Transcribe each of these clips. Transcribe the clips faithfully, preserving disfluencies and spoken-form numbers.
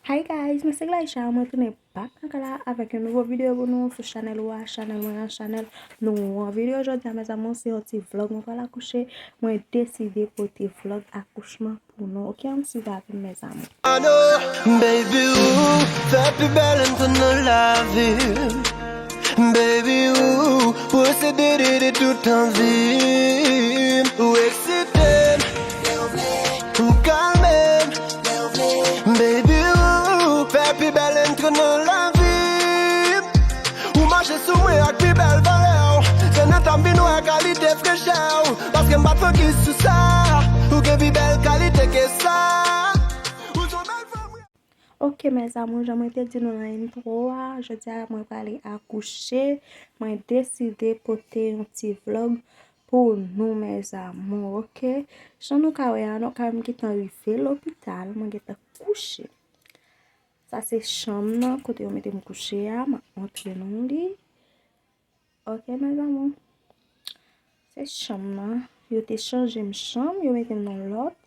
Hi guys, mwen se Glaisha, mwen tounen back ankò la avèk yon nouvo videyo pou nou sou chanèl ou a, chanèl mwen an, chanèl nou an. Videyo jodi a, mes amours, se yon ti vlog. Mwen pral akouche, mwen deside pote vlog akouchman pou nou. Ok, ann swiv avè m, mes amours. I know, baby, ou fè pi bèl entro nan lavi. Baby, ou posede de tout anvi. Ou eksite m, ou kalme m. Baby, ou fè pi bèl entro nan lavi. Ou mache sou mwen ak pi bèl valè w. Se nan tan m vin wè kalite frechè w. Paske m pa t fokis sou sa. Ou gen pi bèl kalite ke sa. Ou se yon bèl fanm. Ok, mes amours, jan mwen te di nou nan intro a, jodi a mwen prale akouche. Mwen deside pote yon ti vlog pou nou, mes amours, ok? Jan nou ka wè a, nou ka m gentan rive lopital, mwen gentan kouche. Sa se chanm nan, kote yo mete m kouche a, m ap montre nou li. Ok, mes amours. Se chanm nan. Yo te chanje m chanm, yo mete m nan lòt.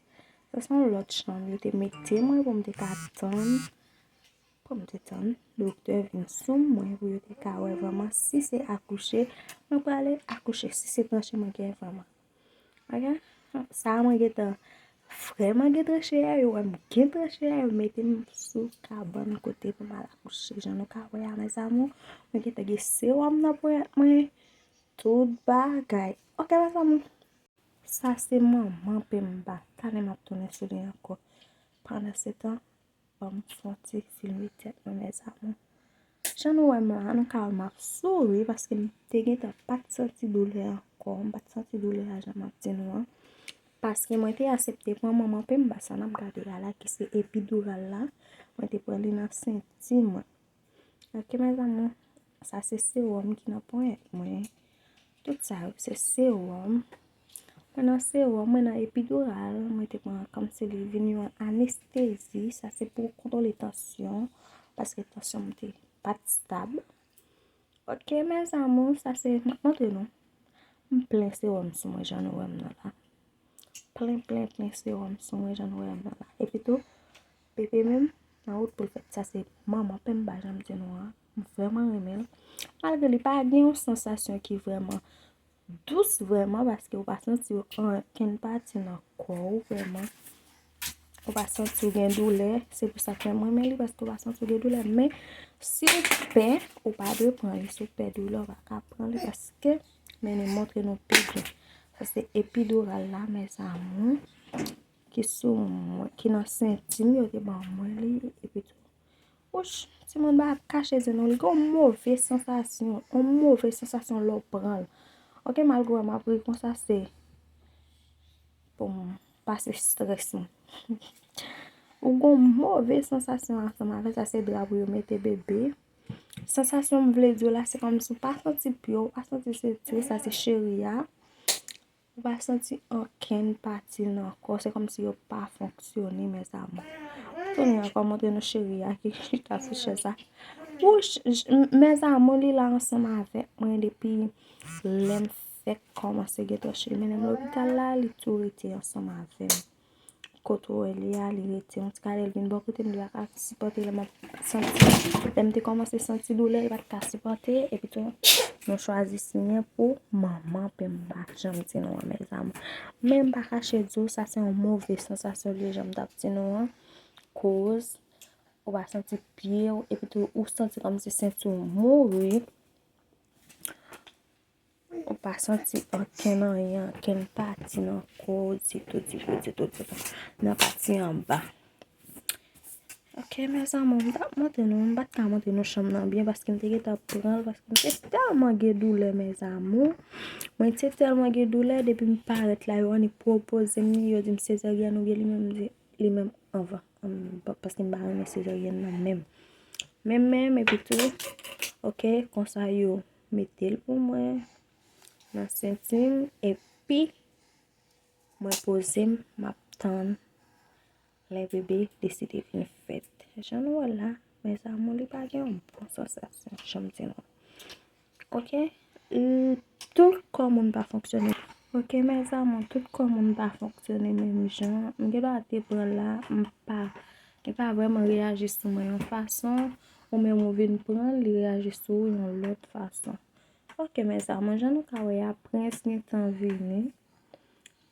Sa se yon lòt chanm. Yo te mete mwen pou m te ka tann. Pou m te tann. Doktè vin sou mwen pou yo te ka wè vrèman si se akouche mwen prale akouche, si se tranche mwen gen vrèman. Ok? Sa a mwen gentan frèman gen tranche a, yo wè m gen tranche a, yo mete m sou kabann kote pou m al akouche. Jan nou ka wè a, mes amours, mwen gentan gen sewòm nan ponyèt mwen, tout bagay. Ok, mes amours. Sa se manman Pemba. Talè m ap tounen sou li ankò. Pandan se tan, ban m fè yon ti filme tèt mwen, mes amours. Jan nou wè m la, nou ka wè m ap souri paske m te gentan pa t santi doulè ankò. M pa t santi doulè a jan m ap di nou an. Paske mwen te aksepte pran manman Pemba sa n ap gade a la ki se epidural la. Mwen te pran li nan senti mwen. Ok, mes amours, sa se sewòm ki nan ponyèt mwen. Tout sa yo se sewòm. Mwen nan sewòm, mwen nan epidural, mwen te pran kòmsi li vin yon anestezi. Sa se pou kontwole tansyon, paske tansyon m te pa t stab. Ok, mes amours, sa se, m ap montre nou. M plen sewòm sou mwen, jan nou wè m nan la. Plen, plen, plen sewòm sou mwen, jan nou wè m nan la. Epi tou, bebe menm, nan wout pou l fèt. Sa se manman Pemba, jan m di nou an. M vrèman renmen l. Malgre li pa gen yon sansasyon ki vrèman dous vrèman, paske ou pa santi okenn pati nan kò w vrèman. Ou pa santi w gen doulè. Se pou sa k fè m renmen li, paske ou pa santi w gen doulè. Men, si w pè, ou pa dwe pran li. Si w pè doulè, ou pa ka pran li, paske, men li montre nou pi byen. Sa se epidural la, mes amours, ki sou mwen, ki nan senti m, yo te ban mwen li, epi tou, Wouch, timoun, pa kache zye nou, li gen yon move sansasyon, yon move sansasyon lè w pran l. Ok, malgre m ap ri konsa, se pou m pase estrès mwen. Ou gen yon move sansasyon ansanm avè sa, se dra pou yo mete bebe. Sansasyon m vle di w la, se kòmsi w pa santi pye w, ou pa santi senti w, sa se cheri a. Ou pa santi okenn pati nan kò, se kòmsi yo pa fonksyone, mes amours. Tounen ankò, montre nou cheri a ki chita sou chèz la. Wouch, mes amours, li la ansanm avèk mwen depi lè m fèk kòmanse gen tranche. Mennen m lopital la, li tou rete ansanm avè m. Kote w wè li a, li rete yon ti kare, l vin bò kote m, li pa ka sipòte lè m ap santi. Lè m te kòmanse santi doulè, li pa t ka sipòte, epi tou, nou chwazi siyen pou manman Pemba, jan m di nou an, mes amours. Men m pa kache di w, sa se yon move sansasyon li, jan m t ap di nou an, koz ou pa santi pye w, epi tou, ou santi kòmsi senti w mouri. Ou pa santi okenn anyen, okenn pati nan kò w ditou, ditou, ditou, ditou. Nan pati anba. Ok, mes amours, m t ap montre nou, m pa t ka montre nou chanm nan byen paske m te gentan pran l, paske m te tèlman gen doulè, mes amours. Mwen te tèlman gen doulè, depi m parèt la, yo annik pwopoze m li, yo di m sezaryèn oubyen li menm, m di, li menm anvan. Ann, pa-, paske m pa renmen sezaryèn nan menm. Menm, menm, epi tou, ok, konsa yo mete l pou mwen nan senti m, epi mwen poze m, m ap tann lè bebe deside vin fèt. Jan nou wè l la, mes amours, li pa gen yon bon sansasyon, jan m di nou. Ok? L-, tout kò moun pa fonksyone. Ok, mes amours, tout kò moun pa fonksyone menm jan. M gen dwa te pran l la, m pa Li pa vrèman reyaji sou mwen yon fason, ou menm ou vin pran l, li reyaji sou ou yon lòt fason. Ok, mezanmi, jan nou ka wè a, Prince gentan vini.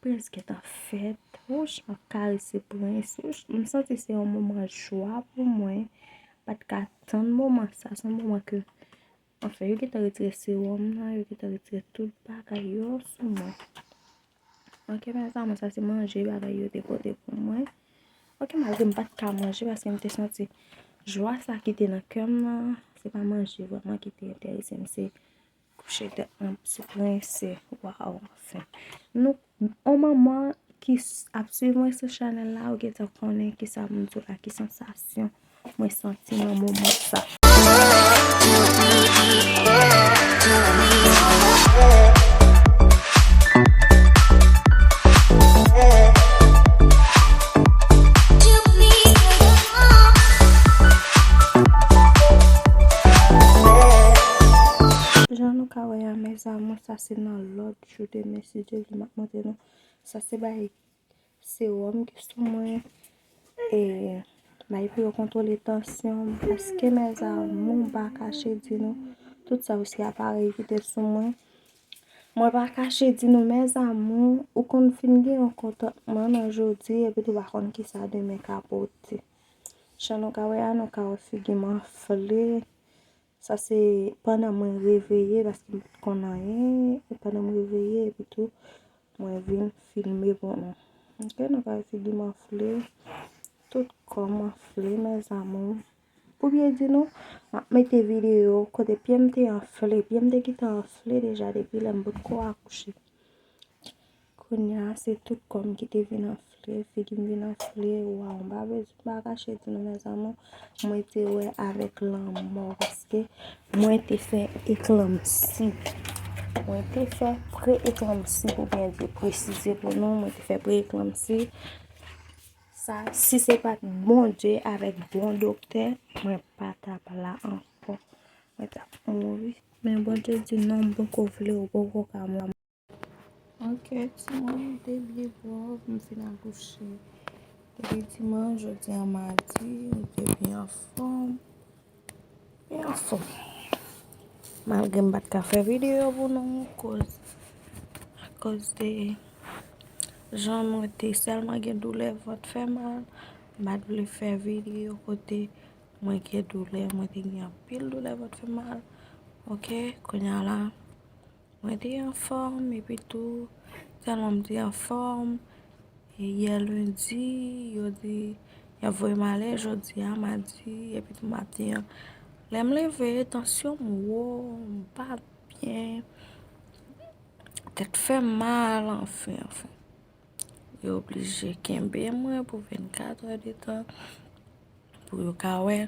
Prince gentan fèt. Wouch, m ap karese Prince. Wouch, m santi se yon moman jwa pou mwen. Pa t ka tann moman sa. Se yon moman ke, anfen, yo gentan retire sewòm nan, yo gentan retire tout bagay yo sou mwen. Ok, mezanmi, sa se manje bagay yo te pote pou mwen. Ok, malgre m pa t ka manje paske m te santi jwa sa ki te nan kè m nan, se pa manje vrèman ki te enterese m, se kouche tèt mwen sou Prince, waw, anfen. Nou, yon manman ki s- ap swiv mwen sou chanèl la, ou gentan konnen kisa m di w la, ki sansasyon mwen santi nan moman sa. Jan nou ka wè a, mes amours, sa se nan lòt jou demen, si Dye vle, m ap montre nou. Sa se bay sewòm ki sou mwen, e bay pou yo kontwole tansyon m, paske mes amours, m pa kache di nou, tout sa yo se aparèy ki te sou mwen. Mwen pa kache di nou, mes amours, ou konn fin gen yon kontantman nan jodi, epi tou pa konn kisa demen ka pote. Jan nou ka wè a, nou ka wè figi m anfle. Sa se pandan mwen reveye, paske m pa t konn anyen. E pandan m reveye, epi tou, mwen vin filme pou nou. Ok, nou ka wè figi m anfle. Tout kò m anfle, mes amours. Pou byen di nou, m ap mete videyo kote pye m te anfle. Pye m te gentan anfle deja depi lè m potko akouche. Kounye a, se tout kò m ki te vin anfle, figi m vin anfle, waw, m pa bezwen, m pa kache di nou, mes amours, mwen te wè avèk lanmò, paske mwen te fè eklanmsi. Mwen te fè pre-eklanmsi, pou byen di, presize pou nou, mwen te fè pre-eklanmsi. Sa, si se pa t Bondye avèk bon doktè, mwen pa t ap la ankò. Mwen t ap mouri. Men Bondye di non, m poko vle, ou poko ka mouri. Ok, timoun, m te byen pwòp, m fin akouche. Depi dimanch, jodi a madi, m te byen anfòm. Byen anfòm. Malgre m pa t ka fè videyo pou nou, koz, akoz de jan mwen te sèlman gen doulè, vant fè mal, m pa t vle fè videyo kote mwen gen doulè, mwen te gen anpil doulè, vant fè mal. Ok, kounye a la, mwen te anfòm, epi tou, tèlman m te anfòm, e yè lendi, yo di y ap voye m ale, jodi a madi, epi tou maten an, lè m leve, tansyon m wo, m pa byen, tèt fè m mal, anfen, anfen. Yo oblije kenbe mwen pou vennkat è de tan, pou yo ka wè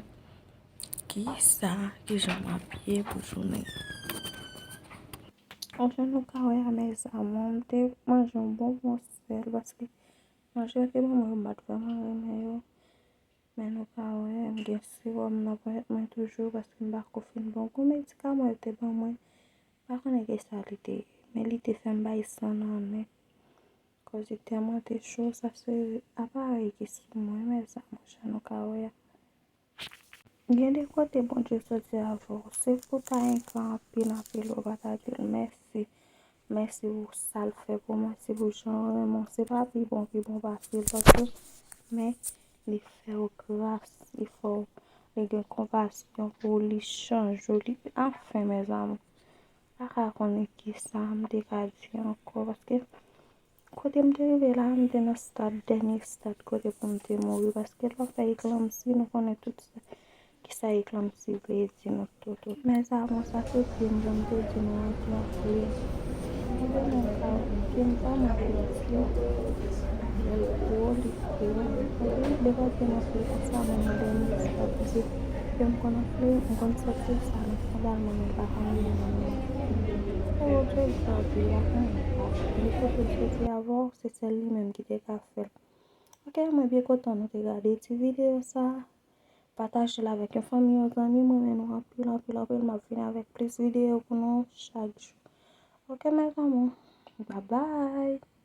kisa, kijan m ap ye pou jounen. Anfen, nou ka wè a, mes amours, m te manje yon bon bon sèl, paske manje yo te ban mwen yo, m pa t vrèman renmen yo. Men nou ka wè, m gen sewòm nan ponyèt mwen toujou, paske m pako fin bon. Gwo medikaman yo te ban mwen, m pa konnen kisa li te ye, men li te fè m bay san nan nen. Koz li tèlman te cho, sa se aparèy ki sou mwen, mes amours, jan nou ka wè a. Gen de kote Bondye soti avè w. Se pou ta enkan anpil, anpil, ou pa ta di l mèsi. Mèsi pou sa l fè pou mwen, se pou jan l renmen w. Se pa pi bon ki bon pase l, paske, men li fè w gras, li fè w, li gen konpasyon pou w, li chanje w, li, anfen, mes amours. Pa ka konnen kisa m te ka di ankò, paske kote m te rive la, m te nan stad, dènye stad kote pou m te mouri, paske lè w fè eklanmsi, nou konnen tout sa, kisa eklanmsi vle di nou tout, tout. Mes amours, sa se pye m, jan m te di nou an, ki anfle. Mwen te nan kay, pye m pa mwen te anfle. Lè l gwo, li gwo. Depi pye m anfle konsa, mwen nan dènye stad, paske pye m konn anfle, m konn santi sa nan fondal mwen, men m pa konn li nan mwen. Ewo, Jezi anpil, la konn pa. Li kote Jezi avè w, se sèl li menm ki te ka fè l. Ok, mwen byen kontan nou te gade ti videyo sa. Pataje l avèk yon fanmi, yon zanmi, mwen renmen nou anpil, anpil, anpil. M ap vin avèk plis videyo pou nou chak jou. Ok, mes amours. Bye bye.